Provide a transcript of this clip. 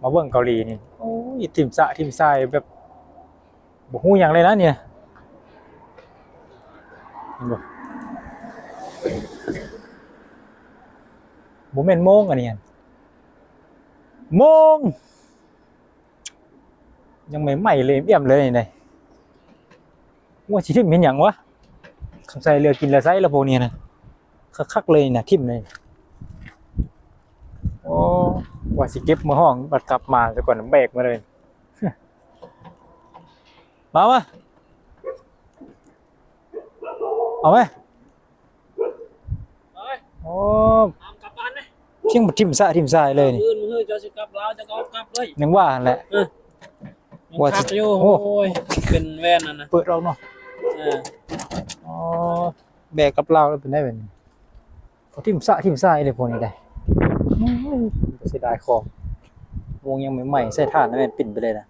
ມາເບິ່ງເກົາຫຼີນີ້ ໂອ້ຍ ຖິ້ມສະຖິ້ມຊາຍແບບ ບໍ່ຮູ້ຫຍັງເລີຍນະນີ້ ເຫັນບໍ່? ບໍ່ແມ່ນໂມງອັນນີ້ ໂມງ ຍັງໃໝ່ໆເລີຍ ອ່ຽມໆເລີຍນີ້ ວ່າຊິຖິ້ມເຮັດຫຍັງວະ? ສົງໄສເຫຼືອກິນເຫຼືອໃຊ້ລະພວກນີ້ນະ ຄັກໆເລີຍນະ ຖິ້ມເລີຍ. ໂອ້ ວ່າຊິເກັບເມືອຫ້ອງ ບັດກັບມາຊະກ່ອນ ແບກມາເລີຍ. ມາ ມາ ເອົາໄປ ໂອ້ ຫ້າມກັບບ້ານເດ້ ຍັງບໍ່ຖິ້ມສະຖິ້ມຊາຍເລີຍນີ້. ມື້ອື່ນ ມື້ເຈົ້າຊິກັບລາວ ເຈົ້າກໍເອົາກັບເລີຍ ຍັງວ່າຫັ້ນແຫຼະ ເອີ ຍັງ ວ່າຊິ ຄັກຢູ່ ໂອ້ ໂອ້ຍ ເປັນແວ່ນນັ້ນນະ ເປີດອອກເນາະ ເອີ ອໍ ແບກກັບລາວແລ້ວເປັນໄດແບບນີ້? ຖິ້ມສະຖິ້ມຊາຍເດ້ພວກນີ້ໄດ໋ ໂອ້ຍ ເສຍດາຍຂອງ ວງຍັງໃໝ່ໆ ໃສ່ຖ່ານແມ່ນປິ່ນໄປເລີຍນະ.